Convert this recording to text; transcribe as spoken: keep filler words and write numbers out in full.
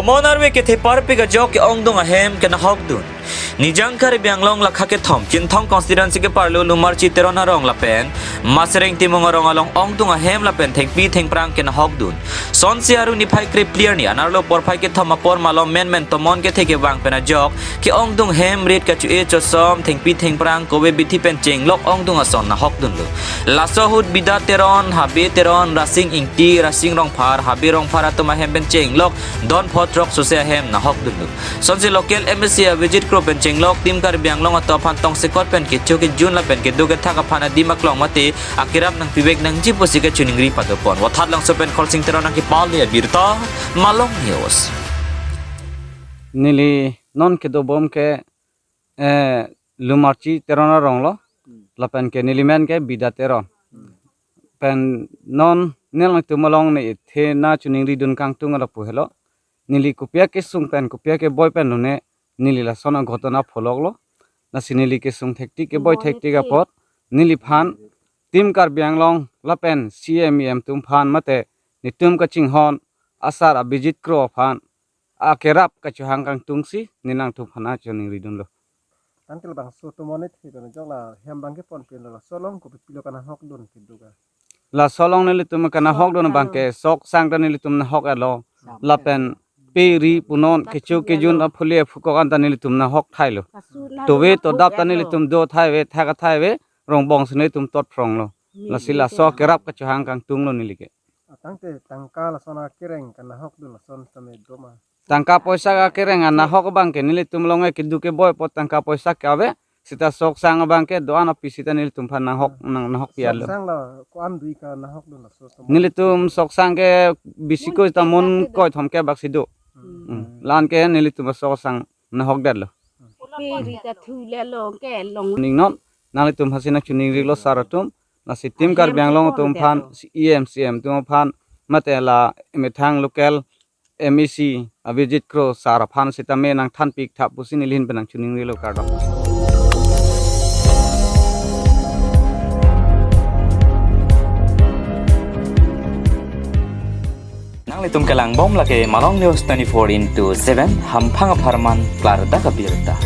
Tomon arve ketheparpik ajok ke-ongdung ahem kenahokdun. Nijang Karbi Anglong lakha kethom Chinthong constituency keparlo Lumarchi Teron arong lapen Masreng Timung arong along ongdung ahem lapen thengpi thengphrang kenahokdun. Sonsi Aru niphai krephli arni anerlo porphai kethom apor malom menmen tomon kethe kevang pen ajok ke-ongdung hem rit kachu-e chosom thengpi thengphrang kove bithi pen chenglok ongdung ason nahokdunlo. Laso ahut Bida Teron, Habe Teron, Rasing Ingti, Rasing Rongphar, Habe Rongphar atum ahem pen chenglok don pho throk sose ahem nahokdunlo. Sonsi local M A C Abhijit Kro pen chenglok Team Karbi Anglong atum aphan tongsekot pen kecho kejun lapen kedo kethak aphan adim aklong mate akerap nangpivek nangji pusi kachiningri padopon. Vothatlangso pen Kholsing Teron nangkepale abirta, Malong News. Neli non kedobom ke, eh, Lumarchi Teron arong lo, lapen ke neli men ke Bida Teron. Pen non neli nangtum along ne thena chiningridun kangtung lapu helo. Neli kopi akesung pen, kopi akeboi pen lone, neli lason aghotona pholoklo. Lasi neli kesung thektik keboi thektik apot, neliphan Team Karbi Anglong lapen C M E M atum aphan mate netum kachinghon asar Abhijit Kro aphan akerap kachohang kangtungsi neli nangtum aphan chiningridunlo. Tangte labangso tomon ne thek na jok la hem abang ke ponpinlo, laso along kopipilo kanahokdun kedo ke. Laso along nelitum kanahokdun abang ke sok sang ta nelitum nahok-etlo. Lapen pe ri punon kecho kejun aphuli aphukok anta nelitum nahok thailo. Tove todap ta nelitum do thai ave, thak athai ave, rongbong si nelitum tot phronglo. Lasi laso akerap kachohang kangtunglo neli ke. Tangte tangka lason akereng kanahokdun lason same doma. Tangka poisa akereng anahok abang ke nelitum along ke kedo keboi apot tangka poisa ke ave, seta sok sang abang ke do-an api seta nelitum aphan nahok, nang nahok pialo. Sok sang la ko-an dui kanahokdun laso tomon. Nelitum sok sang ke bisi ko seta mon koi thom ke bak si do. Hmm. Hmm. La-an ke nelitum sok sang nahokdetlo. Pe ri ta thulelo ke long. Ning non, nanglitum aphansi nangchiningrilo sar atum, lasi Team Karbi Anglong atum aphan, E M C M atum aphan, mate la emethang local M A C Abhijit Kro sar aphan sitame nangthanpik tha pusi neli ahin pen nangchiningrilo, kardom. Nanglitum kelangbom lake Malong News twenty-four into seven, hamphang apharman klardak abirta.